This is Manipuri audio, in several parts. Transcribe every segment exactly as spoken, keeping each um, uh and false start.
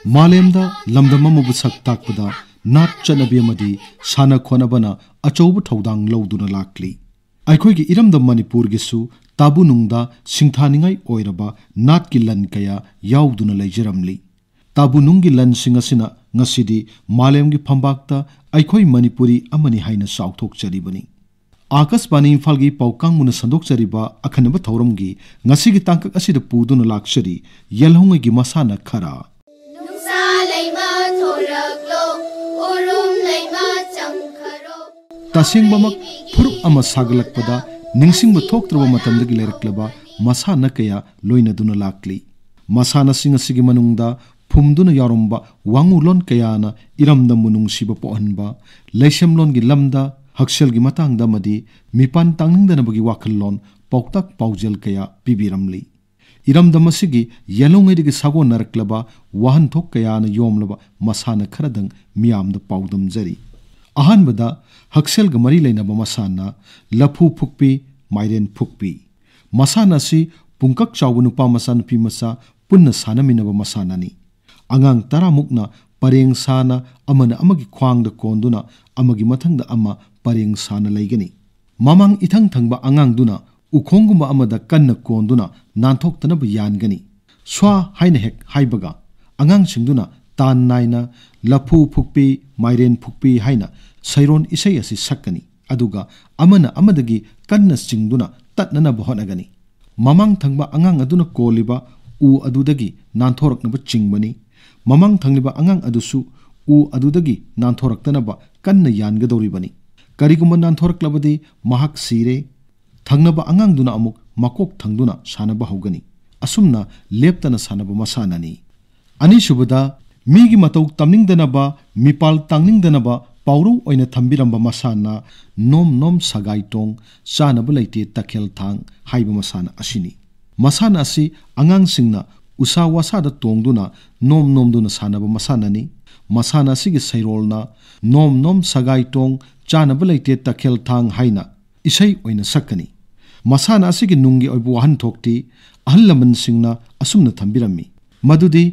ꯃꯥꯂꯦꯝꯗ ꯂꯝꯗꯝ ꯑꯃꯕꯨ ꯁꯛ ꯇꯥꯛꯄꯗ ꯅꯥꯠ ꯆꯠꯅꯕꯤ ꯑꯃꯗꯤ ꯁꯥꯟꯅ ꯈꯣꯠꯅꯕꯅ ꯑꯆꯧꯕ ꯊꯧꯗꯥꯡ ꯂꯧꯗꯨꯅ ꯂꯥꯛꯂꯤ꯫ ꯑꯩꯈꯣꯏꯒꯤ ꯏꯔꯝꯗꯝ ꯃꯅꯤꯄꯨꯔꯒꯤꯁꯨ ꯇꯥꯕꯨ ꯅꯨꯡꯗ ꯁꯤꯡꯊꯥꯅꯤꯡꯉꯥꯏ ꯑꯣꯏꯔꯕ ꯅꯥꯠꯀꯤ ꯂꯟ ꯀꯌꯥ ꯌꯥꯎꯗꯨꯅ ꯂꯩꯖꯔꯝꯂꯤ꯫ ꯇꯥꯕꯨ ꯅꯨꯡꯒꯤ ꯂꯟꯁꯤꯡ ꯑꯁꯤꯅ ꯉꯁꯤꯗꯤ ꯃꯥꯂꯦꯝꯒꯤ ꯐꯝꯕꯥꯛꯇ ꯑꯩꯈꯣꯏ ꯃꯅꯤꯄꯨꯔꯤ ꯑꯃꯅꯤ ꯍꯥꯏꯅ ꯆꯥꯎꯊꯣꯛꯆꯔꯤꯕꯅꯤ꯫ ꯑꯥꯀꯥꯁꯕꯥꯅꯤ ꯏꯝꯐꯥꯜꯒꯤ ꯄꯥꯎ ꯀꯥꯡꯕꯨꯅ ꯁꯟꯗꯣꯛꯆꯔꯤꯕ ꯑꯈꯟꯅꯕ ꯊꯧꯔꯝꯒꯤ ꯉꯁꯤꯒꯤ ꯇꯥꯡꯀꯛ ꯑꯁꯤꯗ ꯄꯨꯗꯨꯅ ꯂꯥꯛꯆꯔꯤ ꯌꯦꯜꯍꯧꯉꯩꯒꯤ ꯃꯁꯥꯟꯅ ꯈꯔ꯫ ꯅꯨꯡꯁꯥ ꯂꯩꯃ ꯊꯣꯔꯛꯂꯣ, ꯎꯔꯨꯝ ꯂꯩꯃ ꯆꯪꯈꯔꯣ꯫ ꯇꯁꯦꯡꯕꯃꯛ ꯐꯨꯔꯨꯞ ꯑꯃ ꯁꯥꯒꯠꯂꯛꯄꯗ ꯅꯤꯡꯁꯤꯡꯕ ꯊꯣꯛꯇ꯭ꯔꯕ ꯃꯇꯝꯗꯒꯤ ꯂꯩꯔꯛꯂꯕ ꯃꯁꯥꯟꯅ ꯀꯌꯥ ꯂꯣꯏꯅꯗꯨꯅ ꯂꯥꯛꯂꯤ꯫ ꯃꯁꯥꯟꯅꯁꯤꯡ ꯑꯁꯤꯒꯤ ꯃꯅꯨꯡꯗ ꯐꯨꯝꯗꯨꯅ ꯌꯥꯎꯔꯝꯕ ꯋꯥꯉꯨꯂꯣꯟ ꯀꯌꯥꯅ ꯏꯔꯝꯗꯝꯕꯨ ꯅꯨꯡꯁꯤꯕ ꯄꯣꯛꯍꯟꯕ, ꯂꯩꯁꯦꯝꯂꯣꯟꯒꯤ ꯂꯝꯗ ꯍꯛꯁꯦꯜꯒꯤ ꯃꯇꯥꯡꯗ ꯑꯃꯗꯤ ꯃꯤꯄꯥꯟ ꯇꯥꯡꯅꯤꯡꯗꯅꯕꯒꯤ ꯋꯥꯈꯜꯂꯣꯟ ꯄꯥꯎꯇꯥꯛ ꯄꯥꯎꯖꯦꯜ ꯀꯌꯥ ꯄꯤꯕꯤꯔꯝꯂꯤ꯫ ꯏꯔꯝꯗꯝ ꯑꯁꯤꯒꯤ ꯌꯦꯜꯍꯧꯉꯩꯗꯒꯤ ꯁꯥꯒꯣꯟꯅꯔꯛꯂꯕ ꯋꯥꯍꯟꯊꯣꯛ ꯀꯌꯥꯅ ꯌꯣꯝꯂꯕ ꯃꯁꯥꯟꯅ ꯈꯔꯗꯪ ꯃꯤꯌꯥꯝꯗ ꯄꯥꯎꯗꯝꯖꯔꯤ꯫ ꯑꯍꯥꯟꯕꯗ, ꯍꯛꯁꯦꯜꯒ ꯃꯔꯤ ꯂꯩꯅꯕ ꯃꯁꯥꯟꯅ ꯂꯐꯨ ꯐꯨꯛꯄꯤ, ꯃꯥꯏꯔꯦꯟ ꯐꯨꯛꯄꯤ꯫ ꯃꯁꯥꯟꯅ ꯑꯁꯤ ꯄꯨꯡꯀꯛ ꯆꯥꯎꯕ ꯅꯨꯄꯥ ꯃꯆꯥ ꯅꯨꯄꯤ ꯃꯆꯥ ꯄꯨꯟꯅ ꯁꯥꯟꯅꯃꯤꯟꯅꯕ ꯃꯁꯥꯟꯅꯅꯤ꯫ ꯑꯉꯥꯡ ꯇꯔꯥꯃꯨꯛꯅ ꯄꯔꯦꯡ ꯁꯥꯅ ꯑꯃꯅ ꯑꯃꯒꯤ ꯈ꯭ꯋꯥꯡꯗ ꯀꯣꯟꯗꯨꯅ ꯑꯃꯒꯤ ꯃꯊꯪꯗ ꯑꯃ ꯄꯔꯦꯡ ꯁꯥꯅ ꯂꯩꯒꯅꯤ꯫ ꯃꯃꯥꯡ ꯏꯊꯪ ꯊꯪꯕ ꯑꯉꯥꯡꯗꯨꯅ ꯎꯈꯣꯡꯒꯨꯝꯕ ꯑꯃꯗ ꯀꯟꯅ ꯀꯣꯟꯗꯨꯅ ꯅꯥꯟꯊꯣꯛꯇꯅꯕ ꯌꯥꯟꯒꯅꯤ꯫ "ꯁ꯭ꯋꯥ" ꯍꯥꯏꯅ ꯍꯦꯛ ꯍꯥꯏꯕꯒ, ꯑꯉꯥꯡꯁꯤꯡꯗꯨꯅ ꯇꯥꯟ ꯅꯥꯏꯅ "ꯂꯐꯨ ꯐꯨꯛꯄꯤ, ꯃꯥꯏꯔꯦꯟ ꯐꯨꯛꯄꯤ" ꯍꯥꯏꯅ ꯁꯩꯔꯣꯟ ꯏꯁꯩ ꯑꯁꯤ ꯁꯛꯀꯅꯤ꯫ ꯑꯗꯨꯒ ꯑꯃꯅ ꯑꯃꯗꯒꯤ ꯀꯟꯅ ꯆꯤꯡꯗꯨꯅ ꯇꯠꯅꯅꯕ ꯍꯣꯠꯅꯒꯅꯤ꯫ ꯃꯃꯥꯡ ꯊꯪꯕ ꯑꯉꯥꯡ ꯑꯗꯨꯅ ꯀꯣꯜꯂꯤꯕ ꯎ ꯑꯗꯨꯗꯒꯤ ꯅꯥꯟꯊꯣꯔꯛꯅꯕ ꯆꯤꯡꯕꯅꯤ꯫ ꯃꯃꯥꯡ ꯊꯪꯂꯤꯕ ꯑꯉꯥꯡ ꯑꯗꯨꯁꯨ ꯎ ꯑꯗꯨꯗꯒꯤ ꯅꯥꯟꯊꯣꯔꯛꯇꯅꯕ ꯀꯟꯅ ꯌꯥꯟꯒꯗꯧꯔꯤꯕꯅꯤ꯫ ꯀꯔꯤꯒꯨꯝꯕ ꯅꯥꯟꯊꯣꯔꯛꯂꯕꯗꯤ ꯃꯍꯥꯛ ꯁꯤꯔꯦ꯫ ꯊꯪꯅꯕ ꯑꯉꯥꯡꯗꯨꯅ ꯑꯃꯨꯛ ꯃꯀꯣꯛ ꯊꯪꯗꯨꯅ ꯁꯥꯟꯅꯕ ꯍꯧꯒꯅꯤ꯫ ꯑꯁꯨꯝꯅ ꯂꯦꯞꯇꯅ ꯁꯥꯟꯅꯕ ꯃꯁꯥꯟꯅꯅꯤ꯫ ꯑꯅꯤꯁꯨꯕꯗ, ꯃꯤꯒꯤ ꯃꯇꯧ ꯇꯝꯅꯤꯡꯗꯅꯕ, ꯃꯤꯄꯥꯜ ꯇꯥꯡꯅꯤꯡꯗꯅꯕ ꯄꯥꯎꯔꯧ ꯑꯣꯏꯅ ꯊꯝꯕꯤꯔꯝꯕ ꯃꯁꯥꯟꯅ "ꯅꯣꯝ ꯅꯣꯝ ꯁꯒꯥꯏ ꯇꯣꯡ, ꯆꯥꯅꯕ ꯂꯩꯇꯦ ꯇꯈꯦꯜ ꯊꯥꯡ" ꯍꯥꯏꯕ ꯃꯁꯥꯟꯅ ꯑꯁꯤꯅꯤ꯫ ꯃꯁꯥꯟꯅ ꯑꯁꯤ ꯑꯉꯥꯡꯁꯤꯡꯅ ꯎꯁꯥ ꯋꯥꯁꯥꯗ ꯇꯣꯡꯗꯨꯅ ꯅꯣꯝ ꯅꯣꯝꯗꯨꯅ ꯁꯥꯟꯅꯕ ꯃꯁꯥꯟꯅꯅꯤ꯫ ꯃꯁꯥꯟꯅ ꯑꯁꯤꯒꯤ ꯁꯩꯔꯣꯜꯅ "ꯅꯣꯝ ꯅꯣꯝ ꯁꯒꯥꯏ ꯇꯣꯡ, ꯆꯥꯅꯕ ꯂꯩꯇꯦ ꯇꯈꯦꯜ ꯊꯥꯡ" ꯍꯥꯏꯅ ꯏꯁꯩ ꯑꯣꯏꯅ ꯁꯛꯀꯅꯤ꯫ ꯃꯁꯥꯟꯅ ꯑꯁꯤꯒꯤ ꯅꯨꯡꯒꯤ ꯑꯣꯏꯕ ꯋꯥꯍꯟꯊꯣꯛꯇꯤ ꯑꯍꯜ ꯂꯃꯟꯁꯤꯡꯅ ꯑꯁꯨꯝꯅ ꯊꯝꯕꯤꯔꯝꯃꯤ, ꯃꯗꯨꯗꯤ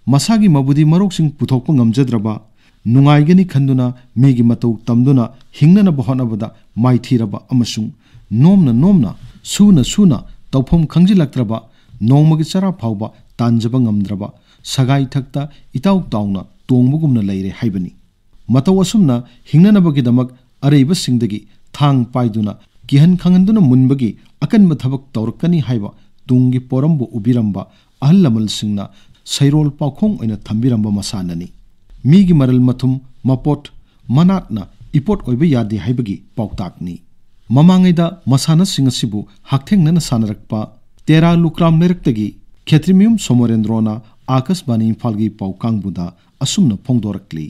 ꯃꯁꯥꯒꯤ ꯃꯕꯨꯗꯤ ꯃꯔꯣꯛꯁꯤꯡ ꯄꯨꯊꯣꯛꯄ ꯉꯝꯖꯗ꯭ꯔꯕ, ꯅꯨꯡꯉꯥꯏꯒꯅꯤ ꯈꯟꯗꯨꯅ ꯃꯤꯒꯤ ꯃꯇꯧ ꯇꯝꯗꯨꯅ ꯍꯤꯡꯅꯅꯕ ꯍꯣꯠꯅꯕꯗ ꯃꯥꯏꯊꯤꯔꯕ ꯑꯃꯁꯨꯡ ꯅꯣꯝꯅ ꯅꯣꯝꯅ, ꯁꯨꯅ ꯁꯨꯅ ꯇꯧꯐꯝ ꯈꯪꯖꯤꯜꯂꯛꯇ꯭ꯔꯕ, ꯅꯣꯡꯃꯒꯤ ꯆꯔꯥ ꯐꯥꯎꯕ ꯇꯥꯟꯖꯕ ꯉꯝꯗ꯭ꯔꯕ, ꯁꯒꯥꯏ ꯊꯛꯇ ꯏꯇꯥꯎ ꯇꯥꯎꯅ ꯇꯣꯡꯕꯒꯨꯝꯅ ꯂꯩꯔꯦ ꯍꯥꯏꯕꯅꯤ꯫ ꯃꯇꯧ ꯑꯁꯨꯝꯅ ꯍꯤꯡꯅꯅꯕꯒꯤꯗꯃꯛ ꯑꯔꯩꯕꯁꯤꯡꯗꯒꯤ ꯊꯥꯡ ꯄꯥꯏꯗꯨꯅ ꯀꯤꯍꯟ ꯈꯪꯍꯟꯗꯨꯅ ꯃꯨꯟꯕꯒꯤ ꯑꯀꯟꯕ ꯊꯕꯛ ꯇꯧꯔꯛꯀꯅꯤ ꯍꯥꯏꯕ ꯇꯨꯡꯒꯤ ꯄꯣꯔꯝꯕꯨ ꯎꯕꯤꯔꯝꯕ ꯑꯍꯜ ꯂꯃꯟꯁꯤꯡꯅ ꯁꯩꯔꯣꯜ ꯄꯥꯎꯈꯣꯡ ꯑꯣꯏꯅ ꯊꯝꯕꯤꯔꯝꯕ ꯃꯁꯥꯟꯅꯅꯤ꯫ ꯃꯤꯒꯤ ꯃꯔꯜ ꯃꯊꯨꯝ, ꯃꯄꯣꯠ, ꯃꯅꯥꯠꯅ ꯏꯄꯣꯠ ꯑꯣꯏꯕ ꯌꯥꯗꯦ ꯍꯥꯏꯕꯒꯤ ꯄꯥꯎꯇꯥꯛꯅꯤ꯫ ꯃꯃꯥꯡꯉꯩꯗ ꯃꯁꯥꯟꯅꯁꯤꯡ ꯑꯁꯤꯕꯨ ꯍꯛꯊꯦꯡꯅꯅ ꯁꯥꯟꯅꯔꯛꯄ ꯇꯦꯔꯥ ꯂꯨꯀ꯭ꯔꯥꯝ ꯂꯩꯔꯛꯇꯒꯤ ꯈꯦꯇ꯭ꯔꯤꯃꯌꯨꯝ ꯁꯣꯃꯣꯔꯦꯟꯗ꯭ꯔꯣꯅ ꯑꯥꯀꯥꯁꯕꯥꯅꯤ ꯏꯝꯐꯥꯜꯒꯤ ꯄꯥꯎ ꯀꯥꯡꯕꯨꯗ ꯑꯁꯨꯝꯅ ꯐꯣꯡꯗꯣꯔꯛꯂꯤ꯫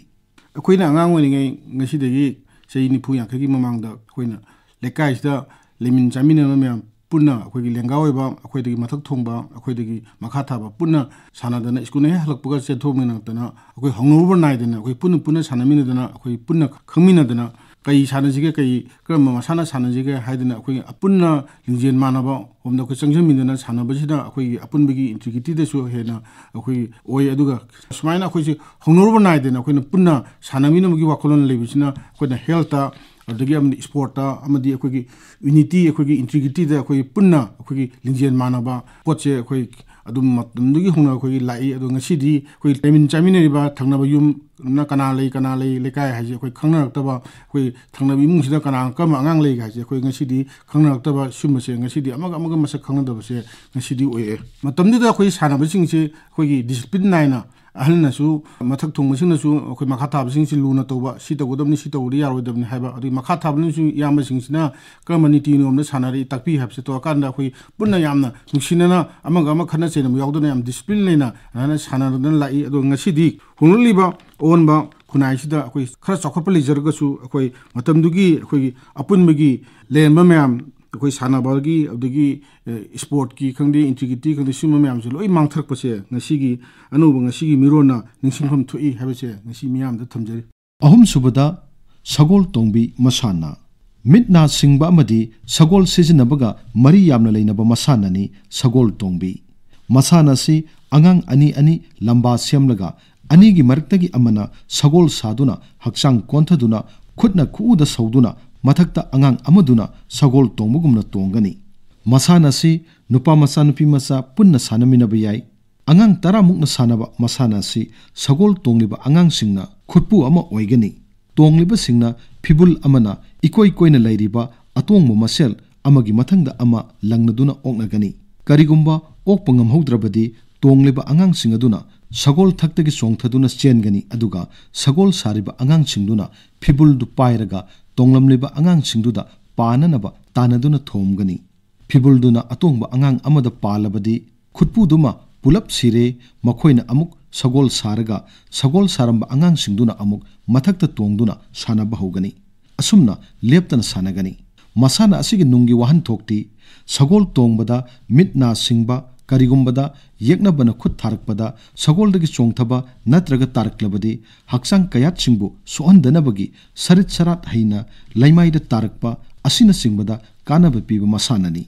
ꯑꯩꯈꯣꯏꯅ ꯑꯉꯥꯡ ꯑꯣꯏꯔꯤꯉꯩ ꯉꯁꯤꯗꯒꯤ ꯆꯍꯤ ꯅꯤꯐꯨ ꯌꯥꯡꯈꯩꯒꯤ ꯃꯃꯥꯡꯗ ꯑꯩꯈꯣꯏꯅ ꯂꯩꯀꯥꯏꯁꯤꯗ ꯂꯩꯃꯤꯟ ꯆꯥꯃꯤꯟꯅꯕ ꯃꯌꯥꯝ ꯄꯨꯟꯅ ꯑꯩꯈꯣꯏꯒꯤ ꯂꯦꯡꯒꯥ ꯑꯣꯏꯕ, ꯑꯩꯈꯣꯏꯗꯒꯤ ꯃꯊꯛ ꯊꯣꯡꯕ, ꯑꯩꯈꯣꯏꯗꯒꯤ ꯃꯈꯥ ꯊꯥꯕ ꯄꯨꯟꯅ ꯁꯥꯟꯅꯗꯅ, ꯁ꯭ꯀꯨꯜ ꯍꯦꯛ ꯍꯜꯂꯛꯄꯒ ꯆꯦꯟꯊꯣꯛꯃꯤꯟꯅꯔꯛꯇꯅ, ꯑꯩꯈꯣꯏ ꯍꯧꯅꯔꯨꯕ ꯅꯥꯏꯗꯅ ꯑꯩꯈꯣꯏ ꯄꯨꯟꯅ ꯄꯨꯟꯅ ꯁꯥꯟꯅꯃꯤꯟꯅꯗꯅ, ꯑꯩꯈꯣꯏ ꯄꯨꯟꯅ ꯈꯪꯃꯤꯟꯅꯗꯅ, ꯀꯩ ꯁꯥꯟꯅꯁꯤꯒꯦ, ꯀꯩ, ꯀꯔꯝꯕ ꯃꯁꯥꯟꯅ ꯁꯥꯟꯅꯁꯤꯒꯦ ꯍꯥꯏꯗꯅ ꯑꯩꯈꯣꯏ ꯑꯄꯨꯟꯅ ꯂꯤꯡꯖꯦꯜ ꯃꯥꯟꯅꯕ ꯍꯣꯝꯗ ꯑꯩꯈꯣꯏ ꯆꯪꯁꯤꯟꯃꯤꯟꯅꯅ ꯁꯥꯟꯅꯕꯁꯤꯅ ꯑꯩꯈꯣꯏꯒꯤ ꯑꯄꯨꯟꯕꯒꯤ ꯏꯟꯇꯤꯒ꯭ꯔꯤꯇꯤꯗꯁꯨ ꯍꯦꯟꯅ ꯑꯩꯈꯣꯏꯒꯤ ꯑꯣꯏ꯫ ꯑꯗꯨꯒ ꯁꯨꯃꯥꯏꯅ ꯑꯩꯈꯣꯏꯁꯦ ꯍꯧꯅꯔꯨꯕ ꯅꯥꯏꯗꯅ ꯑꯩꯈꯣꯏꯅ ꯄꯨꯟꯅ ꯁꯥꯟꯅꯃꯤꯟꯅꯕꯒꯤ ꯋꯥꯈꯜꯂꯣꯟ ꯂꯩꯕꯁꯤꯅ ꯑꯩꯈꯣꯏꯅ ꯍꯦꯜꯠꯇ, ꯑꯗꯨꯗꯒꯤ ꯑꯃꯗꯤ ꯁ꯭ꯄꯣꯔꯠꯇ, ꯑꯃꯗꯤ ꯑꯩꯈꯣꯏꯒꯤ ꯌꯨꯅꯤꯇꯤ, ꯑꯩꯈꯣꯏꯒꯤ ꯏꯟꯇꯤꯒ꯭ꯔꯤꯇꯤꯗ ꯑꯩꯈꯣꯏ ꯄꯨꯟꯅ ꯑꯩꯈꯣꯏꯒꯤ ꯂꯤꯡꯖꯦꯜ ꯃꯥꯟꯅꯕ ꯄꯣꯠꯁꯦ ꯑꯩꯈꯣꯏ ꯑꯗꯨꯝ ꯃꯇꯝꯗꯨꯒꯤ ꯍꯧꯅ ꯑꯩꯈꯣꯏꯒꯤ ꯂꯥꯛꯏ꯫ ꯑꯗꯣ ꯉꯁꯤꯗꯤ ꯑꯩꯈꯣꯏ ꯂꯩꯃꯤꯟ ꯆꯥꯃꯤꯟꯅꯔꯤꯕ ꯊꯪꯅꯕ ꯌꯨꯝꯅ ꯀꯅꯥ ꯂꯩ, ꯀꯅꯥ ꯂꯩ, ꯂꯩꯀꯥꯏ ꯍꯥꯏꯁꯦ ꯑꯩꯈꯣꯏ ꯈꯪꯅꯔꯛꯇꯕ, ꯑꯩꯈꯣꯏ ꯊꯪꯅꯕ ꯏꯃꯨꯡꯁꯤꯗ ꯀꯅꯥ ꯀꯔꯝꯕ ꯑꯉꯥꯡ ꯂꯩ ꯍꯥꯏꯁꯦ ꯑꯩꯈꯣꯏ ꯉꯁꯤꯗꯤ ꯈꯪꯅꯔꯛꯇꯕ ꯁꯤꯒꯨꯝꯕꯁꯦ ꯉꯁꯤꯗꯤ ꯑꯃꯒ ꯑꯃꯒ ꯃꯁꯛ ꯈꯪꯅꯗꯕꯁꯦ ꯉꯁꯤꯗꯤ ꯑꯣꯏꯔꯛꯑꯦ꯫ ꯃꯇꯝꯗꯨꯗ ꯑꯩꯈꯣꯏ ꯁꯥꯟꯅꯕꯁꯤꯡꯁꯦ ꯑꯩꯈꯣꯏꯒꯤ ꯗꯤꯁꯤꯄ꯭ꯂꯤꯟ ꯅꯥꯏꯅ ꯑꯍꯜꯅꯁꯨ, ꯃꯊꯛ ꯊꯣꯡꯕꯁꯤꯡꯅꯁꯨ ꯑꯩꯈꯣꯏ ꯃꯈꯥ ꯊꯥꯕꯁꯤꯡꯁꯤ ꯂꯨꯅ ꯇꯧꯕ, ꯁꯤ ꯇꯧꯒꯗꯕꯅꯤ, ꯁꯤ ꯇꯧꯔꯗꯤ ꯌꯥꯔꯣꯏꯗꯕꯅꯤ ꯍꯥꯏꯕ, ꯑꯗꯨꯒꯤ ꯃꯈꯥ ꯊꯥꯕꯅꯁꯨ ꯏꯌꯥꯝꯕꯁꯤꯡꯁꯤꯅ ꯀꯔꯝꯕ ꯅꯤꯇꯤ ꯅꯤꯌꯣꯝꯗ ꯁꯥꯟꯅꯔꯤ ꯇꯥꯛꯄꯤ ꯍꯥꯏꯕꯁꯦ ꯇꯧꯔꯀꯥꯟꯗ ꯑꯩꯈꯣꯏ ꯄꯨꯟꯅ ꯌꯥꯝꯅ ꯅꯨꯡꯁꯤꯅꯅ ꯑꯃꯒ ꯑꯃ ꯈꯠꯅ ꯆꯩꯅꯕ ꯌꯥꯎꯗꯅ ꯌꯥꯝ ꯗꯤꯁꯤꯄ꯭ꯂꯤꯟ ꯂꯩꯅ ꯑꯗꯨꯃꯥꯏꯅ ꯁꯥꯟꯅꯗꯨꯅ ꯂꯥꯛꯏ꯫ ꯑꯗꯣ ꯉꯁꯤꯗꯤ ꯍꯣꯡꯂꯛꯂꯤꯕ ꯑꯑꯣꯟꯕ ꯈꯨꯟꯅꯥꯏꯁꯤꯗ ꯑꯩꯈꯣꯏ ꯈꯔ ꯆꯥꯎꯈꯠꯄ ꯂꯩꯖꯔꯒꯁꯨ ꯑꯩꯈꯣꯏ ꯃꯇꯝꯗꯨꯒꯤ ꯑꯩꯈꯣꯏꯒꯤ ꯑꯄꯨꯟꯕꯒꯤ ꯂꯩꯔꯝꯕ ꯃꯌꯥꯝ, ꯑꯩꯈꯣꯏ ꯁꯥꯟꯅꯕꯒꯤ, ꯑꯗꯒꯤ, ꯑꯦ, ꯁ꯭ꯄꯣꯔꯠꯀꯤ ꯈꯪꯗꯦ, ꯏꯟꯇꯤꯒ꯭ꯔꯤꯇꯤ ꯈꯪꯗꯦ, ꯁꯤꯒꯨꯝꯕ ꯃꯌꯥꯝꯁꯦ ꯂꯣꯏ ꯃꯥꯡꯊꯔꯛꯄꯁꯦ ꯉꯁꯤꯒꯤ ꯑꯅꯧꯕ, ꯉꯁꯤꯒꯤ ꯃꯤꯔꯣꯟꯅ ꯅꯤꯡꯁꯤꯡꯐꯝ ꯊꯣꯛꯏ ꯍꯥꯏꯕꯁꯦ ꯉꯁꯤ ꯃꯤꯌꯥꯝꯗ ꯊꯝꯖꯔꯤ꯫ ꯑꯍꯨꯝꯁꯨꯕꯗ, ꯁꯒꯣꯜ ꯇꯣꯡꯕꯤ ꯃꯁꯥꯟꯅ꯫ ꯃꯤꯠ ꯅꯥ ꯁꯤꯡꯕ ꯑꯃꯗꯤ ꯁꯒꯣꯜ ꯁꯤꯖꯤꯟꯅꯕꯒ ꯃꯔꯤ ꯌꯥꯝꯅ ꯂꯩꯅꯕ ꯃꯁꯥꯟꯅꯅꯤ ꯁꯒꯣꯜ ꯇꯣꯡꯕꯤ꯫ ꯃꯁꯥꯟꯅ ꯑꯁꯤ ꯑꯉꯥꯡ ꯑꯅꯤ ꯑꯅꯤ ꯂꯝꯕꯥ ꯁꯦꯝꯂꯒ ꯑꯅꯤꯒꯤ ꯃꯔꯛꯇꯒꯤ ꯑꯃꯅ ꯁꯒꯣꯜ ꯁꯥꯗꯨꯅ ꯍꯛꯆꯥꯡ ꯀꯣꯟꯊꯗꯨꯅ ꯈꯨꯠꯅ ꯈꯨꯎꯗ ꯁꯧꯗꯨꯅ ꯃꯊꯛꯇ ꯑꯉꯥꯡ ꯑꯃꯗꯨꯅ ꯁꯒꯣꯜ ꯇꯣꯡꯕꯒꯨꯝꯅ ꯇꯣꯡꯒꯅꯤ꯫ ꯃꯁꯥꯟꯅ ꯑꯁꯤ ꯅꯨꯄꯥ ꯃꯆꯥ ꯅꯨꯄꯤ ꯃꯆꯥ ꯄꯨꯟꯅ ꯁꯥꯟꯅꯃꯤꯟꯅꯕ ꯌꯥꯏ꯫ ꯑꯉꯥꯡ ꯇꯔꯥꯃꯨꯛꯅ ꯁꯥꯟꯅꯕ ꯃꯁꯥꯟꯅ ꯑꯁꯤ ꯁꯒꯣꯜ ꯇꯣꯡꯂꯤꯕ ꯑꯉꯥꯡꯁꯤꯡꯅ ꯈꯨꯠꯄꯨ ꯑꯃ ꯑꯣꯏꯒꯅꯤ꯫ ꯇꯣꯡꯂꯤꯕꯁꯤꯡꯅ ꯐꯤꯕꯨꯜ ꯑꯃꯅ ꯏꯀꯣꯏ ꯀꯣꯏꯅ ꯂꯩꯔꯤꯕ ꯑꯇꯣꯡꯕ ꯃꯁꯦꯜ ꯑꯃꯒꯤ ꯃꯊꯪꯗ ꯑꯃ ꯂꯪꯅꯗꯨꯅ ꯑꯣꯛꯅꯒꯅꯤ꯫ ꯀꯔꯤꯒꯨꯝꯕ ꯑꯣꯛꯄ ꯉꯝꯍꯧꯗ꯭ꯔꯕꯗꯤ ꯇꯣꯡꯂꯤꯕ ꯑꯉꯥꯡꯁꯤꯡ ꯑꯗꯨꯅ ꯁꯒꯣꯜ ꯊꯛꯇꯒꯤ ꯆꯣꯡꯊꯗꯨꯅ ꯆꯦꯟꯒꯅꯤ, ꯑꯗꯨꯒ ꯁꯒꯣꯜ ꯁꯥꯔꯤꯕ ꯑꯉꯥꯡꯁꯤꯡꯗꯨꯅ ꯐꯤꯕꯨꯜꯗꯨ ꯄꯥꯏꯔꯒ ꯇꯣꯡꯂꯝꯂꯤꯕ ꯑꯉꯥꯡꯁꯤꯡꯗꯨꯗ ꯄꯥꯅꯅꯕ ꯇꯥꯟꯅꯗꯨꯅ ꯊꯣꯝꯒꯅꯤ꯫ ꯐꯤꯕꯨꯜꯗꯨꯅ ꯑꯇꯣꯡꯕ ꯑꯉꯥꯡ ꯑꯃꯗ ꯄꯥꯜꯂꯕꯗꯤ ꯈꯨꯠꯄꯨꯗꯨꯃ ꯄꯨꯂꯞ ꯁꯤꯔꯦ, ꯃꯈꯣꯏꯅ ꯑꯃꯨꯛ ꯁꯒꯣꯜ ꯁꯥꯔꯒ ꯁꯒꯣꯜ ꯁꯥꯔꯝꯕ ꯑꯉꯥꯡꯁꯤꯡꯗꯨꯅ ꯑꯃꯨꯛ ꯃꯊꯛꯇ ꯇꯣꯡꯗꯨꯅ ꯁꯥꯟꯅꯕ ꯍꯧꯒꯅꯤ꯫ ꯑꯁꯨꯝꯅ ꯂꯦꯞꯇꯅ ꯁꯥꯟꯅꯒꯅꯤ꯫ ꯃꯁꯥꯟꯅ ꯑꯁꯤꯒꯤ ꯅꯨꯡꯒꯤ ꯋꯥꯍꯟꯊꯣꯛꯇꯤ ꯁꯒꯣꯜ ꯇꯣꯡꯕꯗ ꯃꯤꯠ ꯅꯥ ꯁꯤꯡꯕ, ꯀꯔꯤꯒꯨꯝꯕꯗ ꯌꯦꯛꯅꯕꯅ ꯈꯨꯠ ꯊꯥꯔꯛꯄꯗ ꯁꯒꯣꯜꯗꯒꯤ ꯆꯣꯡꯊꯕ ꯅꯠꯇ꯭ꯔꯒ ꯇꯥꯔꯛꯂꯕꯗꯤ ꯍꯛꯆꯥꯡ ꯀꯌꯥꯠꯁꯤꯡꯕꯨ ꯁꯣꯛꯍꯟꯗꯅꯕꯒꯤ ꯁꯔꯤꯠ ꯁꯔꯥꯠ ꯍꯩꯅ ꯂꯩꯃꯥꯏꯗ ꯇꯥꯔꯛꯄ ꯑꯁꯤꯅꯆꯤꯡꯕꯗ ꯀꯥꯟꯅꯕ ꯄꯤꯕ ꯃꯁꯥꯟꯅꯅꯤ꯫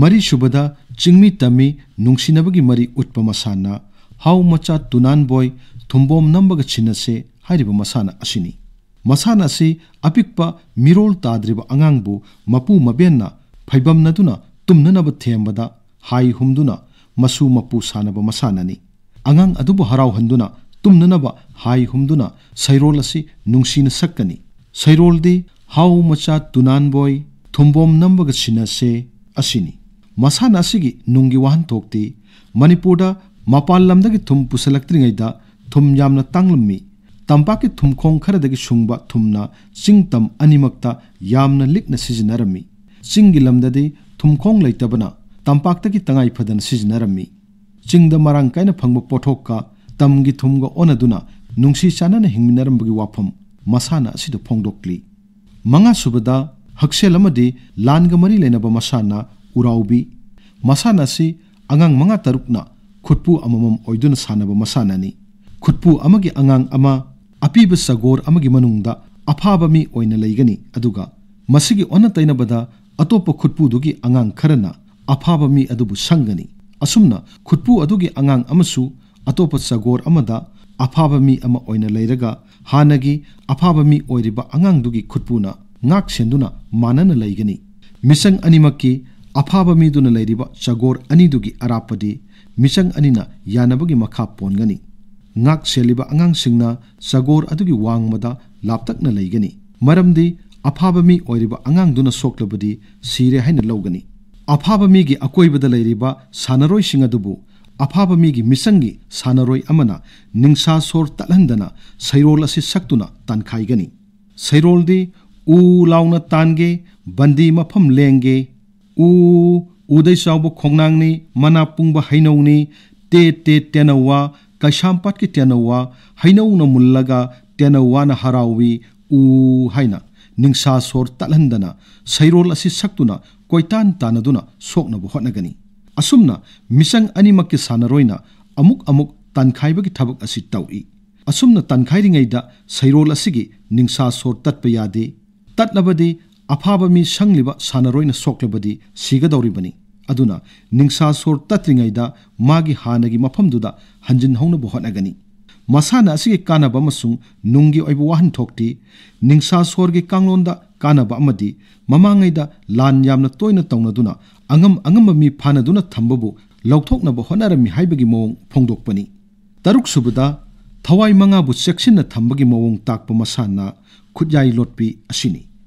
ꯃꯔꯤꯁꯨꯕꯗ ꯆꯤꯡꯃꯤ ꯇꯝꯃꯤ ꯅꯨꯡꯁꯤꯅꯕꯒꯤ ꯃꯔꯤ ꯎꯠꯄ ꯃꯁꯥꯟꯅ, ꯍꯥꯎ ꯃꯆꯥ ꯇꯨꯅꯥꯟꯕꯣꯏ ꯊꯨꯝꯕꯣꯝ ꯅꯝꯕꯒ ꯁꯤꯟꯅꯁꯦ ꯍꯥꯏꯔꯤꯕ ꯃꯁꯥꯟꯅ ꯑꯁꯤꯅꯤ꯫ ꯃꯁꯥꯟꯅ ꯑꯁꯤ ꯑꯄꯤꯛꯄ ꯃꯤꯔꯣꯜ ꯇꯥꯗ꯭ꯔꯤꯕ ꯑꯉꯥꯡꯕꯨ ꯃꯄꯨ ꯃꯕꯦꯟꯅ ꯐꯩꯕꯝꯅꯗꯨꯅ ꯇꯨꯝꯅꯅꯕ ꯊꯦꯝꯕꯗ ꯍꯥꯏ ꯍꯨꯝꯗꯨꯅ ꯃꯁꯨ ꯃꯄꯨ ꯁꯥꯟꯅꯕ ꯃꯁꯥꯟꯅꯅꯤ꯫ ꯑꯉꯥꯡ ꯑꯗꯨꯕꯨ ꯍꯔꯥꯎꯍꯟꯗꯨꯅ ꯇꯨꯝꯅꯅꯕ ꯍꯥꯏ ꯍꯨꯝꯗꯨꯅ ꯁꯩꯔꯣꯜ ꯑꯁꯤ ꯅꯨꯡꯁꯤꯅ ꯁꯛꯀꯅꯤ꯫ ꯁꯩꯔꯣꯜꯗꯤ "ꯍꯥꯎ ꯃꯆꯥ ꯇꯨꯅꯥꯟꯕꯣꯏ, ꯊꯨꯝꯕꯣꯝ ꯅꯝꯕꯒ ꯁꯤꯟꯅꯁꯦ" ꯑꯁꯤꯅꯤ꯫ ꯃꯁꯥꯟꯅ ꯑꯁꯤꯒꯤ ꯅꯨꯡꯒꯤ ꯋꯥꯍꯟꯊꯣꯛꯇꯤ ꯃꯅꯤꯄꯨꯔꯗ ꯃꯄꯥꯟ ꯂꯝꯗꯒꯤ ꯊꯨꯝ ꯄꯨꯁꯜꯂꯛꯇ꯭ꯔꯤꯉꯩꯗ ꯊꯨꯝ ꯌꯥꯝꯅ ꯇꯥꯡꯂꯝꯃꯤ꯫ ꯇꯝꯄꯥꯛꯀꯤ ꯊꯨꯝꯈꯣꯡ ꯈꯔꯗꯒꯤ ꯁꯨꯡꯕ ꯊꯨꯝꯅ ꯆꯤꯡ ꯇꯝ ꯑꯅꯤꯃꯛꯇ ꯌꯥꯝꯅ ꯂꯤꯛꯅ ꯁꯤꯖꯤꯟꯅꯔꯝꯃꯤ꯫ ꯆꯤꯡꯒꯤ ꯂꯝꯗꯗꯤ ꯊꯨꯝꯈꯣꯡ ꯂꯩꯇꯕꯅ ꯇꯝꯄꯥꯛꯇꯒꯤ ꯇꯉꯥꯏ ꯐꯗꯅ ꯁꯤꯖꯤꯟꯅꯔꯝꯃꯤ꯫ ꯆꯤꯡꯗ ꯃꯔꯥꯡ ꯀꯥꯏꯅ ꯐꯪꯕ ꯄꯣꯠꯊꯣꯛꯀ ꯇꯝꯒꯤ ꯊꯨꯝꯒ ꯑꯣꯟꯅꯗꯨꯅ ꯅꯨꯡꯁꯤ ꯆꯥꯟꯅꯅ ꯍꯤꯡꯃꯤꯟꯅꯔꯝꯕꯒꯤ ꯋꯥꯐꯝ ꯃꯁꯥꯟꯅ ꯑꯁꯤꯗ ꯐꯣꯡꯗꯣꯛꯂꯤ꯫ ꯃꯉꯥꯁꯨꯕꯗ ꯍꯛꯁꯦꯜ ꯑꯃꯗꯤ ꯂꯥꯟꯒ ꯃꯔꯤ ꯂꯩꯅꯕ ꯃꯁꯥꯟꯅ ꯎꯔꯥꯎꯕꯤ꯫ ꯃꯁꯥꯟꯅ ꯑꯁꯤ ꯑꯉꯥꯡ ꯃꯉꯥ ꯇꯔꯨꯛꯅ ꯈꯨꯠꯄꯨ ꯑꯃꯃꯝ ꯑꯣꯏꯗꯨꯅ ꯁꯥꯟꯅꯕ ꯃꯁꯥꯟꯅꯅꯤ꯫ ꯈꯨꯠꯄꯨ ꯑꯃꯒꯤ ꯑꯉꯥꯡ ꯑꯃ ꯑꯄꯤꯕ ꯆꯒꯣꯔ ꯑꯃꯒꯤ ꯃꯅꯨꯡꯗ ꯑꯐꯥꯕ ꯃꯤ ꯑꯣꯏꯅ ꯂꯩꯒꯅꯤ, ꯑꯗꯨꯒ ꯃꯁꯤꯒꯤ ꯑꯣꯟꯅ ꯇꯩꯅꯕꯗ ꯑꯇꯣꯞꯄ ꯈꯨꯠꯄꯨꯗꯨꯒꯤ ꯑꯉꯥꯡ ꯈꯔꯅ ꯑꯐꯥꯕ ꯃꯤ ꯑꯗꯨꯕꯨ ꯁꯪꯒꯅꯤ꯫ ꯑꯁꯨꯝꯅ ꯈꯨꯠꯄꯨ ꯑꯗꯨꯒꯤ ꯑꯉꯥꯡ ꯑꯃꯁꯨ ꯑꯇꯣꯞꯄ ꯆꯒꯣꯔ ꯑꯃꯗ ꯑꯐꯥꯕ ꯃꯤ ꯑꯃ ꯑꯣꯏꯅ ꯂꯩꯔꯒ, ꯍꯥꯟꯅꯒꯤ ꯑꯐꯥꯕ ꯃꯤ ꯑꯣꯏꯔꯤꯕ ꯑꯉꯥꯡꯗꯨꯒꯤ ꯈꯨꯠꯄꯨꯅ ꯉꯥꯛ ꯁꯦꯟꯗꯨꯅ ꯃꯥꯟꯅꯅ ꯂꯩꯒꯅꯤ꯫ ꯃꯤꯆꯪ ꯑꯅꯤꯃꯛꯀꯤ ꯑꯐꯥꯕ ꯃꯤꯗꯨꯅ ꯂꯩꯔꯤꯕ ꯆꯒꯣꯔ ꯑꯅꯤꯗꯨꯒꯤ ꯑꯔꯥꯞꯄꯗꯤ ꯃꯤꯆꯪ ꯑꯅꯤꯅ ꯌꯥꯅꯕꯒꯤ ꯃꯈꯥ ꯄꯣꯟꯒꯅꯤ꯫ ꯉꯥꯛ ꯁꯦꯜꯂꯤꯕ ꯑꯉꯥꯡꯁꯤꯡꯅ ꯆꯒꯣꯔ ꯑꯗꯨꯒꯤ ꯋꯥꯡꯃꯗ ꯂꯥꯞꯇꯛꯅ ꯂꯩꯒꯅꯤ, ꯃꯔꯝꯗꯤ ꯑꯐꯥꯕ ꯃꯤ ꯑꯣꯏꯔꯤꯕ ꯑꯉꯥꯡꯗꯨꯅ ꯁꯣꯛꯂꯕꯗꯤ ꯁꯤꯔꯦ ꯍꯥꯏꯅ ꯂꯧꯒꯅꯤ꯫ ꯑꯐꯥꯕ ꯃꯤꯒꯤ ꯑꯀꯣꯏꯕꯗ ꯂꯩꯔꯤꯕ ꯁꯥꯟꯅꯔꯣꯏꯁꯤꯡ ꯑꯗꯨꯕꯨ ꯑꯐꯥꯕ ꯃꯤꯒꯤ ꯃꯤꯆꯪꯒꯤ ꯁꯥꯟꯅꯔꯣꯏ ꯑꯃꯅ ꯅꯤꯡꯁꯥ ꯁꯣꯔ ꯇꯠꯍꯟꯗꯅ ꯁꯩꯔꯣꯜ ꯑꯁꯤ ꯁꯛꯇꯨꯅ ꯇꯥꯟꯈꯥꯏꯒꯅꯤ꯫ ꯁꯩꯔꯣꯜꯗꯤ ꯎ ꯂꯥꯎꯅ ꯇꯥꯟꯒꯦ, ꯕꯟꯗꯤ ꯃꯐꯝ ꯂꯦꯡꯒꯦ, ꯎ, ꯎꯗꯩ ꯆꯥꯎꯕ ꯈꯣꯡꯅꯥꯡꯅꯤ, ꯃꯅꯥ ꯄꯨꯡꯕ ꯍꯩꯅꯧꯅꯤ, ꯇꯦ ꯇꯦ ꯇꯦꯅꯧꯋꯥ, ꯀꯩꯁꯥꯝꯄꯥꯠꯀꯤ ꯇꯦꯅꯧꯋꯥ, ꯍꯩꯅꯧꯅ ꯃꯨꯜꯂꯒ ꯇꯦꯅꯧꯋꯥꯅ ꯍꯔꯥꯎꯏ, ꯎ ꯍꯥꯏꯅ ꯅꯤꯡꯁꯥ ꯁꯣꯔ ꯇꯠꯍꯟꯗꯅ ꯁꯩꯔꯣꯜ ꯑꯁꯤ ꯁꯛꯇꯨꯅ ꯀꯣꯏꯇꯥꯟ ꯇꯥꯟꯅꯗꯨꯅ ꯁꯣꯛꯅꯕ ꯍꯣꯠꯅꯒꯅꯤ꯫ ꯑꯁꯨꯝꯅ ꯃꯤꯆꯪ ꯑꯅꯤꯃꯛꯀꯤ ꯁꯥꯟꯅꯔꯣꯏꯅ ꯑꯃꯨꯛ ꯑꯃꯨꯛ ꯇꯥꯟꯈꯥꯏꯕꯒꯤ ꯊꯕꯛ ꯑꯁꯤ ꯇꯧꯏ꯫ ꯑꯁꯨꯝꯅ ꯇꯥꯟꯈꯥꯏꯔꯤꯉꯩꯗ ꯁꯩꯔꯣꯜ ꯑꯁꯤꯒꯤ ꯅꯤꯡꯁꯥ ꯁꯣꯔ ꯇꯠꯄ ꯌꯥꯗꯦ꯫ ꯇꯠꯂꯕꯗꯤ ꯑꯐꯥꯕ ꯃꯤ ꯁꯪꯂꯤꯕ ꯁꯥꯟꯅꯔꯣꯏꯅ ꯁꯣꯛꯂꯕꯗꯤ ꯁꯤꯒꯗꯧꯔꯤꯕꯅꯤ꯫ ꯑꯗꯨꯅ ꯅꯤꯡꯁꯥ ꯁꯣꯔ ꯇꯠꯇ꯭ꯔꯤꯉꯩꯗ ꯃꯥꯒꯤ ꯍꯥꯟꯅꯒꯤ ꯃꯐꯝꯗꯨꯗ ꯍꯟꯖꯤꯟꯍꯧꯅꯕ ꯍꯣꯠꯅꯒꯅꯤ꯫ ꯃꯁꯥꯟꯅ ꯑꯁꯤꯒꯤ ꯀꯥꯟꯅꯕ ꯑꯃꯁꯨꯡ ꯅꯨꯡꯒꯤ ꯑꯣꯏꯕ ꯋꯥꯍꯟꯊꯣꯛꯇꯤ, ꯅꯤꯡꯁꯥ ꯁꯣꯔꯒꯤ ꯀꯥꯡꯂꯣꯟꯗ ꯀꯥꯟꯅꯕ ꯑꯃꯗꯤ ꯃꯃꯥꯡꯉꯩꯗ ꯂꯥꯟ ꯌꯥꯝꯅ ꯇꯣꯏꯅ ꯇꯧꯅꯗꯨꯅ ꯑꯉꯝ ꯑꯉꯝꯕ ꯃꯤ ꯐꯥꯅꯗꯨꯅ ꯊꯝꯕꯕꯨ ꯂꯧꯊꯣꯛꯅꯕ ꯍꯣꯠꯅꯔꯝꯃꯤ ꯍꯥꯏꯕꯒꯤ ꯃꯑꯣꯡ ꯐꯣꯡꯗꯣꯛꯄꯅꯤ꯫ ꯇꯔꯨꯛꯁꯨꯕꯗ, ꯊꯋꯥꯏ ꯃꯉꯥꯕꯨ ꯆꯦꯛꯁꯤꯟꯅ ꯊꯝꯕꯒꯤ ꯃꯑꯣꯡ ꯇꯥꯛꯄ ꯃꯁꯥꯟꯅ ꯈꯨꯠꯌꯥꯏ ꯂꯣꯠꯄꯤ ꯑꯁꯤꯅꯤ꯫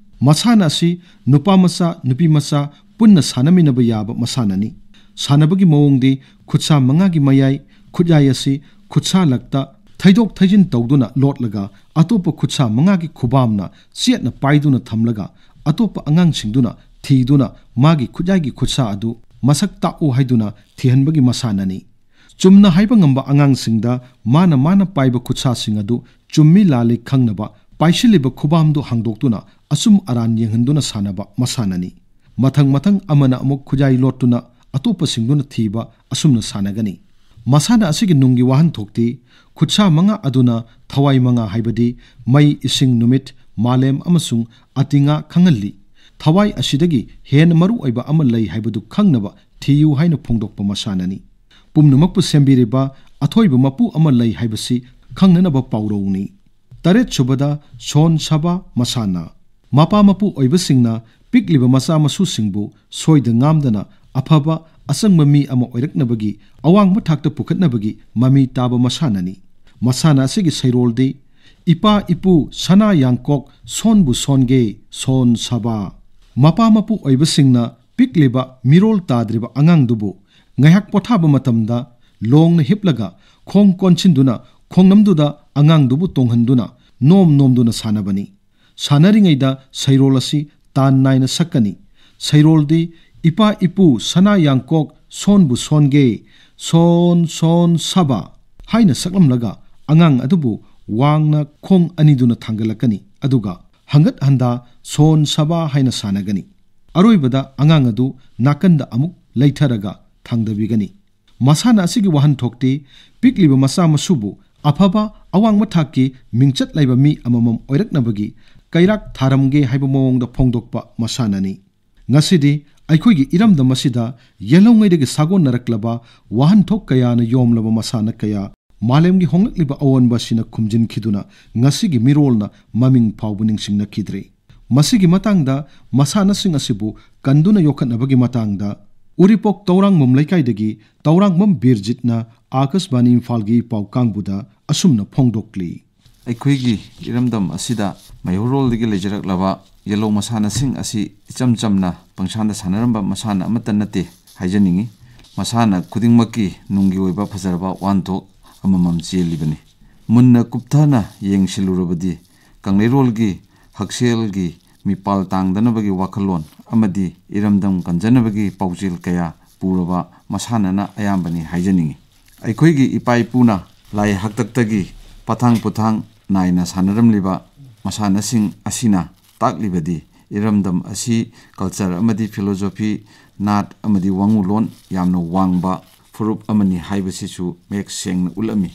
ꯃꯁꯥꯟꯅ ꯑꯁꯤ ꯅꯨꯄꯥ ꯃꯆꯥ, ꯅꯨꯄꯤ ꯃꯆꯥ ꯄꯨꯟꯅ ꯁꯥꯟꯅꯃꯤꯟꯅꯕ ꯌꯥꯕ ꯃꯁꯥꯟꯅꯅꯤ꯫ ꯁꯥꯟꯅꯕꯒꯤ ꯃꯑꯣꯡꯗꯤ ꯈꯨꯠꯁꯥ ꯃꯉꯥꯒꯤ ꯃꯌꯥꯏ ꯈꯨꯠꯌꯥꯏ ꯑꯁꯤ ꯈꯨꯠꯁꯥ ꯂꯛꯇ ꯊꯩꯗꯣꯛ ꯊꯩꯖꯤꯟ ꯇꯧꯗꯨꯅ ꯂꯣꯠꯂꯒ ꯑꯇꯣꯞꯄ ꯈꯨꯠꯁꯥ ꯃꯉꯥꯒꯤ ꯈꯨꯕꯥꯝꯅ ꯆꯦꯠꯅ ꯄꯥꯏꯗꯨꯅ ꯊꯝꯂꯒ ꯑꯇꯣꯞꯄ ꯑꯉꯥꯡꯁꯤꯡꯗꯨꯅ ꯊꯤꯗꯨꯅ ꯃꯥꯒꯤ ꯈꯨꯠꯌꯥꯏꯒꯤ ꯈꯨꯠꯁꯥ ꯑꯗꯨ ꯃꯁꯛ ꯇꯥꯛꯎ ꯍꯥꯏꯗꯨꯅ ꯊꯤꯍꯟꯕꯒꯤ ꯃꯁꯥꯟꯅꯅꯤ꯫ ꯆꯨꯝꯅ ꯍꯥꯏꯕ ꯉꯝꯕ ꯑꯉꯥꯡꯁꯤꯡꯗ ꯃꯥꯅ ꯃꯥꯅ ꯄꯥꯏꯕ ꯈꯨꯠꯁꯥꯁꯤꯡ ꯑꯗꯨ ꯆꯨꯝꯃꯤ ꯂꯥꯜꯂꯤ ꯈꯪꯅꯕ ꯄꯥꯏꯁꯤꯜꯂꯤꯕ ꯈꯨꯕꯥꯝꯗꯨ ꯍꯥꯡꯗꯣꯛꯇꯨꯅ ꯑꯆꯨꯝ ꯑꯔꯥꯟ ꯌꯦꯡꯍꯟꯗꯨꯅ ꯁꯥꯟꯅꯕ ꯃꯁꯥꯟꯅꯅꯤ꯫ ꯃꯊꯪ ꯃꯊꯪ ꯑꯃꯅ ꯑꯃꯨꯛ ꯈꯨꯠꯌꯥꯏ ꯂꯣꯠꯇꯨꯅ ꯑꯇꯣꯞꯄꯁꯤꯡꯗꯨꯅ ꯊꯤꯕ ꯑꯁꯨꯝꯅ ꯁꯥꯟꯅꯒꯅꯤ꯫ ꯃꯁꯥꯟꯅ ꯑꯁꯤꯒꯤ ꯅꯨꯡꯒꯤ ꯋꯥꯍꯟꯊꯣꯛꯇꯤ ꯈꯨꯠꯁꯥ ꯃꯉꯥ ꯑꯗꯨꯅ ꯊꯋꯥꯏ ꯃꯉꯥ ꯍꯥꯏꯕꯗꯤ ꯃꯩ, ꯏꯁꯤꯡ, ꯅꯨꯃꯤꯠ, ꯃꯥꯂꯦꯝ ꯑꯃꯁꯨꯡ ꯑꯇꯤꯉꯥ ꯈꯪꯍꯜꯂꯤ꯫ ꯊꯋꯥꯏ ꯑꯁꯤꯗꯒꯤ ꯍꯦꯟꯅ ꯃꯔꯨ ꯑꯣꯏꯕ ꯑꯃ ꯂꯩ ꯍꯥꯏꯕꯗꯨ ꯈꯪꯅꯕ ꯊꯤꯌꯨ ꯍꯥꯏꯅ ꯐꯣꯡꯗꯣꯛꯄ ꯃꯁꯥꯟꯅꯅꯤ꯫ ꯄꯨꯝꯅꯃꯛꯄꯨ ꯁꯦꯝꯕꯤꯔꯤꯕ ꯑꯊꯣꯏꯕ ꯃꯄꯨ ꯑꯃ ꯂꯩ ꯍꯥꯏꯕꯁꯤ ꯈꯪꯅꯅꯕ ꯄꯥꯎꯔꯧꯅꯤ꯫ ꯇꯔꯦꯠ ꯁꯨꯕꯗ ꯁꯣꯟ ꯁꯥꯕ ꯃꯁꯥꯟꯅ꯫ ꯃꯄꯥ ꯃꯄꯨ ꯑꯣꯏꯕꯁꯤꯡꯅ ꯄꯤꯛꯂꯤꯕ ꯃꯆꯥ ꯃꯁꯨꯁꯤꯡꯕꯨ ꯁꯣꯏꯗ ꯉꯥꯝꯗꯅ ꯑꯐꯕ ꯑꯆꯪꯕ ꯃꯤ ꯑꯃ ꯑꯣꯏꯔꯛꯅꯕꯒꯤ ꯑꯋꯥꯡꯕ ꯊꯥꯛꯇ ꯄꯨꯈꯠꯅꯕꯒꯤ ꯃꯃꯤ ꯇꯥꯕ ꯃꯁꯥꯟꯅꯅꯤ꯫ ꯃꯁꯥꯟꯅ ꯑꯁꯤꯒꯤ ꯁꯩꯔꯣꯜꯗꯤ ꯏꯄꯥ ꯏꯄꯨ ꯁꯅꯥ ꯌꯥꯡꯀꯣꯛ ꯁꯣꯟꯕꯨ ꯁꯣꯟꯒꯦ ꯁꯣꯟ ꯁꯥꯕ꯫ ꯃꯄꯥ ꯃꯄꯨ ꯑꯣꯏꯕꯁꯤꯡꯅ ꯄꯤꯛꯂꯤꯕ ꯃꯤꯔꯣꯜ ꯇꯥꯗ꯭ꯔꯤꯕ ꯑꯉꯥꯡꯗꯨꯕꯨ ꯉꯥꯏꯍꯥꯛ ꯄꯣꯊꯥꯕ ꯃꯇꯝꯗ ꯂꯣꯡꯅ ꯍꯤꯞꯂꯒ ꯈꯣꯡ ꯀꯣꯟꯁꯤꯟꯗꯨꯅ ꯈꯣꯡꯅꯝꯗꯨꯗ ꯑꯉꯥꯡꯗꯨꯕꯨ ꯇꯣꯡꯍꯟꯗꯨꯅ ꯅꯣꯝ ꯅꯣꯝꯗꯨꯅ ꯁꯥꯟꯅꯕꯅꯤ꯫ ꯁꯥꯟꯅꯔꯤꯉꯩꯗ ꯁꯩꯔꯣꯜ ꯑꯁꯤ ꯇꯥꯟ ꯅꯥꯏꯅ ꯁꯛꯀꯅꯤ꯫ ꯁꯩꯔꯣꯜꯗꯤ ꯏꯄꯥ ꯏꯄꯨ ꯁꯅꯥ ꯌꯥꯡꯀꯣꯛ ꯁꯣꯟꯕꯨ ꯁꯣꯟꯒꯦ ꯁꯣꯟ ꯁꯣꯟ ꯁꯥꯕ ꯍꯥꯏꯅ ꯁꯛꯂꯝꯂꯒ ꯑꯉꯥꯡ ꯑꯗꯨꯕꯨ ꯋꯥꯡꯅ ꯈꯣꯡ ꯑꯅꯤꯗꯨꯅ ꯊꯥꯡꯒꯠꯂꯛꯀꯅꯤ꯫ ꯑꯗꯨꯒ ꯍꯪꯒꯠ ꯍꯟꯗꯥ ꯁꯣꯟ ꯁꯥꯕ ꯍꯥꯏꯅ ꯁꯥꯟꯅꯒꯅꯤ꯫ ꯑꯔꯣꯏꯕꯗ ꯑꯉꯥꯡ ꯑꯗꯨ ꯅꯥꯀꯟꯗ ꯑꯃꯨꯛ ꯂꯩꯊꯔꯒ ꯊꯥꯡꯗꯕꯤꯒꯅꯤ꯫ ꯃꯁꯥꯟꯅ ꯑꯁꯤꯒꯤ ꯋꯥꯍꯟꯊꯣꯛꯇꯤ ꯄꯤꯛꯂꯤꯕ ꯃꯆꯥ ꯃꯁꯨꯕꯨ ꯑꯐꯕ ꯑꯋꯥꯡꯕ ꯊꯥꯛꯀꯤ ꯃꯤꯡꯆꯠ ꯂꯩꯕ ꯃꯤ ꯑꯃꯃꯝ ꯑꯣꯏꯔꯛꯅꯕꯒꯤ ꯀꯩꯔꯥꯛ ꯊꯥꯔꯝꯒꯦ ꯍꯥꯏꯕ ꯃꯑꯣꯡꯗ ꯐꯣꯡꯗꯣꯛꯄ ꯃꯁꯥꯟꯅꯅꯤ꯫ ꯉꯁꯤꯗꯤ ꯑꯩꯈꯣꯏꯒꯤ ꯏꯔꯝꯗꯝ ꯑꯁꯤꯗ ꯌꯦꯜꯍꯧꯉꯩꯗꯒꯤ ꯁꯥꯒꯣꯟꯅꯔꯛꯂꯕ ꯋꯥꯍꯟꯊꯣꯛ ꯀꯌꯥꯅ ꯌꯣꯝꯂꯕ ꯃꯁꯥꯟꯅ ꯀꯌꯥ ꯃꯥꯂꯦꯝꯒꯤ ꯍꯣꯡꯂꯛꯂꯤꯕ ꯑꯑꯣꯟꯕ ꯑꯁꯤꯅ ꯈꯨꯝꯖꯤꯟꯈꯤꯗꯨꯅ ꯉꯁꯤꯒꯤ ꯃꯤꯔꯣꯜꯅ ꯃꯃꯤꯡ ꯐꯥꯎꯕ ꯅꯤꯡꯁꯤꯡꯅꯈꯤꯗ꯭ꯔꯦ꯫ ꯃꯁꯤꯒꯤ ꯃꯇꯥꯡꯗ ꯃꯁꯥꯟꯅꯁꯤꯡ ꯑꯁꯤꯕꯨ ꯀꯟꯗꯨꯅ ꯌꯣꯛꯈꯠꯅꯕꯒꯤ ꯃꯇꯥꯡꯗ ꯎꯔꯤꯄꯣꯛ ꯇꯧꯔꯥꯡꯕꯝ ꯂꯩꯀꯥꯏꯗꯒꯤ ꯇꯧꯔꯥꯡꯕꯝ ꯕꯤꯔꯖꯤꯠꯅ ꯑꯥꯀꯥꯁꯕꯥꯅꯤ ꯏꯝꯐꯥꯜꯒꯤ ꯏꯄꯥꯎ ꯀꯥꯡꯕꯨꯗ ꯑꯁꯨꯝꯅ ꯐꯣꯡꯗꯣꯛꯂꯤ꯫ ꯑꯩꯈꯣꯏꯒꯤ ꯏꯔꯝꯗꯝ ꯑꯁꯤꯗ ꯃꯩꯍꯧꯔꯣꯜꯗꯒꯤ ꯂꯩꯖꯔꯛꯂꯕ ꯌꯦꯜꯍꯧ ꯃꯁꯥꯟꯅꯁꯤꯡ ꯑꯁꯤ ꯏꯆꯝ ꯆꯝꯅ ꯄꯪꯁꯥꯟꯗ ꯁꯥꯟꯅꯔꯝꯕ ꯃꯁꯥꯟꯅ ꯑꯃꯠꯇ ꯅꯠꯇꯦ ꯍꯥꯏꯖꯅꯤꯡꯏ꯫ ꯃꯁꯥꯟꯅ ꯈꯨꯗꯤꯡꯃꯛꯀꯤ ꯅꯨꯡꯒꯤ ꯑꯣꯏꯕ ꯐꯖꯔꯕ ꯋꯥꯍꯟꯊꯣꯛ ꯑꯃꯃꯝ ꯆꯦꯜꯂꯤꯕꯅꯤ꯫ ꯃꯨꯟꯅ ꯀꯨꯞꯊꯅ ꯌꯦꯡꯁꯤꯜꯂꯨꯔꯕꯗꯤ ꯀꯪꯂꯩꯔꯣꯜꯒꯤ ꯍꯛꯁꯦꯜꯒꯤ ꯃꯤꯄꯥꯜ ꯇꯥꯡꯗꯅꯕꯒꯤ ꯋꯥꯈꯜꯂꯣꯟ ꯑꯃꯗꯤ ꯏꯔꯝꯗꯝ ꯀꯟꯖꯅꯕꯒꯤ ꯄꯥꯎꯖꯦꯜ ꯀꯌꯥ ꯄꯨꯔꯕ ꯃꯁꯥꯟꯅꯅ ꯑꯌꯥꯝꯕꯅꯤ ꯍꯥꯏꯖꯅꯤꯡꯏ꯫ ꯑꯩꯈꯣꯏꯒꯤ ꯏꯄꯥ ꯏꯄꯨꯅ ꯂꯥꯏ ꯍꯥꯛꯇꯛꯇꯒꯤ ꯄꯊꯥꯡ ꯄꯨꯊꯥꯡ ꯅꯥꯏꯅ ꯁꯥꯟꯅꯔꯝꯂꯤꯕ ꯃꯁꯥꯟꯅꯁꯤꯡ ꯑꯁꯤꯅ ꯇꯥꯛꯂꯤꯕꯗꯤ ꯏꯔꯝꯗꯝ ꯑꯁꯤ ꯀꯜꯆꯔ ꯑꯃꯗꯤ ꯐꯤꯂꯣꯖꯣꯐꯤ, ꯅꯥꯠ ꯑꯃꯗꯤ ꯋꯥꯉꯨꯂꯣꯟ ꯌꯥꯝꯅ ꯋꯥꯡꯕ ꯐꯨꯔꯨꯞ ꯑꯃꯅꯤ ꯍꯥꯏꯕꯁꯤꯁꯨ ꯃꯌꯦꯛ ꯁꯦꯡꯅ ꯎꯠꯂꯝꯃꯤ꯫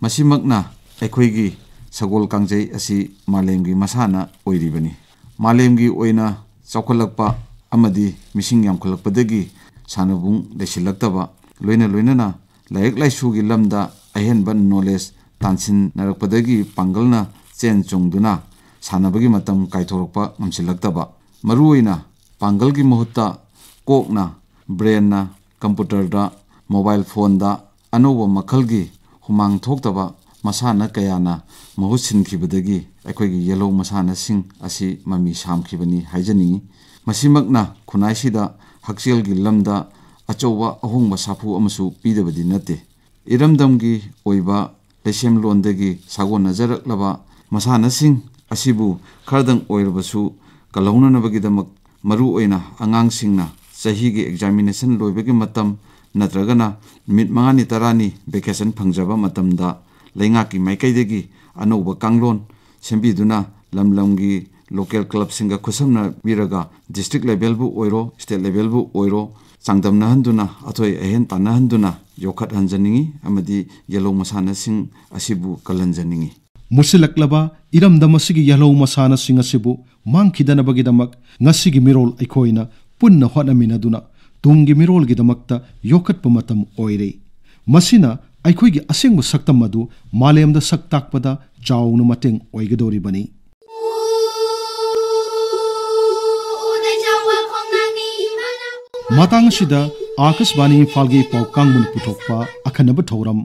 ꯃꯁꯤꯃꯛꯅ ꯑꯩꯈꯣꯏꯒꯤ ꯁꯒꯣꯜ ꯀꯥꯡꯖꯩ ꯑꯁꯤ ꯃꯥꯂꯦꯝꯒꯤ ꯃꯁꯥꯟꯅ ꯑꯣꯏꯔꯤꯕꯅꯤ꯫ ꯃꯥꯂꯦꯝꯒꯤ ꯑꯣꯏꯅ ꯆꯥꯎꯈꯠꯂꯛꯄ ꯑꯃꯗꯤ ꯃꯤꯁꯤꯡ ꯌꯥꯝꯈꯠꯂꯛꯄꯗꯒꯤ ꯁꯥꯟꯅꯕꯨꯡ ꯂꯩꯁꯤꯜꯂꯛꯇꯕ, ꯂꯣꯏꯅ ꯂꯣꯏꯅꯅ ꯂꯥꯏꯔꯤꯛ ꯂꯥꯏꯁꯨꯒꯤ ꯂꯝꯗ ꯑꯍꯦꯟꯕ ꯅꯣꯂꯦꯖ ꯇꯥꯟꯁꯤꯟꯅꯔꯛꯄꯗꯒꯤ ꯄꯥꯡꯒꯜꯅ ꯆꯦꯟ ꯆꯣꯡꯗꯨꯅ ꯁꯥꯟꯅꯕꯒꯤ ꯃꯇꯝ ꯀꯥꯏꯊꯣꯔꯛꯄ ꯉꯝꯁꯤꯜꯂꯛꯇꯕ, ꯃꯔꯨꯑꯣꯏꯅ ꯄꯥꯡꯒꯜꯒꯤ ꯃꯍꯨꯠꯇ ꯀꯣꯛꯅ, ꯕ꯭ꯔꯦꯟꯅ ꯀꯝꯄ꯭ꯌꯨꯇꯔꯗ, ꯃꯣꯕꯥꯏꯜ ꯐꯣꯟꯗ ꯑꯅꯧꯕ ꯃꯈꯜꯒꯤ ꯍꯨꯃꯥꯡ ꯊꯣꯛꯇꯕ ꯃꯁꯥꯟꯅ ꯀꯌꯥꯅ ꯃꯍꯨꯠ ꯁꯤꯟꯈꯤꯕꯗꯒꯤ ꯑꯩꯈꯣꯏꯒꯤ ꯌꯦꯜꯍꯧ ꯃꯁꯥꯟꯅꯁꯤꯡ ꯑꯁꯤ ꯃꯃꯤ ꯁꯥꯝꯈꯤꯕꯅꯤ ꯍꯥꯏꯖꯅꯤꯡꯏ꯫ ꯃꯁꯤꯃꯛꯅ ꯈꯨꯟꯅꯥꯏꯁꯤꯗ ꯍꯛꯁꯦꯜꯒꯤ ꯂꯝꯗ ꯑꯆꯧꯕ ꯑꯍꯣꯡꯕ ꯁꯥꯐꯨ ꯑꯃꯁꯨ ꯄꯤꯗꯕꯗꯤ ꯅꯠꯇꯦ꯫ ꯏꯔꯝꯗꯝꯒꯤ ꯑꯣꯏꯕ ꯂꯩꯁꯦꯝꯂꯣꯟꯗꯒꯤ ꯁꯥꯒꯣꯟꯅꯖꯔꯛꯂꯕ ꯃꯁꯥꯟꯅꯁꯤꯡ ꯑꯁꯤꯕꯨ ꯈꯔꯗꯪ ꯑꯣꯏꯔꯕꯁꯨ ꯀꯜꯍꯧꯅꯅꯕꯒꯤꯗꯃꯛ, ꯃꯔꯨꯑꯣꯏꯅ ꯑꯉꯥꯡꯁꯤꯡꯅ ꯆꯍꯤꯒꯤ ꯑꯦꯛꯖꯥꯃꯤꯅꯦꯁꯟ ꯂꯣꯏꯕꯒꯤ ꯃꯇꯝ ꯅꯠꯇ꯭ꯔꯒꯅ ꯅꯨꯃꯤꯠ ꯃꯉꯥꯅꯤ ꯇꯔꯥꯅꯤ ꯚꯦꯀꯦꯁꯟ ꯐꯪꯖꯕ ꯃꯇꯝꯗ, ꯂꯩꯉꯥꯛꯀꯤ ꯃꯥꯏꯀꯩꯗꯒꯤ ꯑꯅꯧꯕ ꯀꯥꯡꯂꯣꯟ ꯁꯦꯝꯕꯤꯗꯨꯅ ꯂꯝ ꯂꯝꯒꯤ ꯂꯣꯀꯦꯜ ꯀ꯭ꯂꯕꯁꯤꯡꯒ ꯈꯨꯠꯁꯝꯅꯕꯤꯔꯒ ꯗꯤꯁꯇ꯭ꯔꯤꯛ ꯂꯦꯚꯦꯜꯕꯨ ꯑꯣꯏꯔꯣ, ꯁ꯭ꯇꯦꯠ ꯂꯦꯚꯦꯜꯕꯨ ꯑꯣꯏꯔꯣ, ꯆꯥꯡꯗꯝꯅꯍꯟꯗꯨꯅ, ꯑꯊꯣꯏ ꯑꯍꯦꯟ ꯇꯥꯟꯅꯍꯟꯗꯨꯅ ꯌꯣꯛꯈꯠꯍꯟꯖꯅꯤꯡꯏ ꯑꯃꯗꯤ ꯌꯦꯜꯍꯧ ꯃꯁꯥꯟꯅꯁꯤꯡ ꯑꯁꯤꯕꯨ ꯀꯜꯍꯟꯖꯅꯤꯡꯏ꯫ ꯃꯨꯁꯤꯜꯂꯛꯂꯕ ꯏꯔꯝꯗꯝ ꯑꯁꯤꯒꯤ ꯌꯦꯜꯍꯧ ꯃꯁꯥꯟꯅꯁꯤꯡ ꯑꯁꯤꯕꯨ ꯃꯥꯡꯈꯤꯗꯅꯕꯒꯤꯗꯃꯛ ꯉꯁꯤꯒꯤ ꯃꯤꯔꯣꯜ ꯑꯩꯈꯣꯏꯅ ꯄꯨꯟꯅ ꯍꯣꯠꯅꯃꯤꯟꯅꯗꯨꯅ ꯇꯨꯡꯒꯤ ꯃꯤꯔꯣꯜꯒꯤꯗꯃꯛꯇ ꯌꯣꯛꯈꯠꯄ ꯃꯇꯝ ꯑꯣꯏꯔꯦ꯫ ꯃꯁꯤꯅ ꯑꯩꯈꯣꯏꯒꯤ ꯑꯁꯦꯡꯕ ꯁꯛꯇꯝ ꯑꯗꯨ ꯃꯥꯂꯦꯝꯗ ꯁꯛ ꯇꯥꯛꯄꯗ ꯆꯥꯎꯅ ꯃꯇꯦꯡ ꯑꯣꯏꯒꯗꯧꯔꯤꯕꯅꯤ꯫ ꯃꯇꯥꯡ ꯑꯁꯤꯗ ꯑꯥꯀꯥꯁꯕꯥꯅꯤ ꯏꯝꯐꯥꯜꯒꯤ ꯄꯥꯎ ꯀꯥꯡꯕꯨꯅ ꯄꯨꯊꯣꯛꯄ ꯑꯈꯟꯅꯕ ꯊꯧꯔꯝ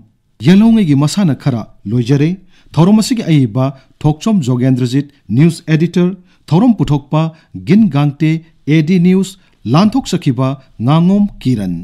ꯌꯦꯜꯍꯧꯉꯩꯒꯤ ꯃꯁꯥꯟꯅ ꯈꯔ ꯂꯣꯏꯖꯔꯦ꯫ ꯊꯧꯔꯝ ꯑꯁꯤꯒꯤ ꯑꯏꯕ ꯊꯣꯛꯆꯣꯝ ꯖꯣꯒꯦꯟꯗ꯭ꯔꯖꯤꯠ, ꯅ꯭ꯌꯨꯁ ꯑꯦꯗꯤꯇꯔ, ꯊꯧꯔꯝ ꯄꯨꯊꯣꯛꯄ ꯒꯤꯟ ꯒꯥꯡꯇꯦ, ꯑꯦ ꯗꯤ ꯅ꯭ꯌꯨꯁ, ꯂꯥꯟꯊꯣꯛꯆꯈꯤꯕ ꯉꯥꯉꯣꯝ ꯀꯤꯔꯟ꯫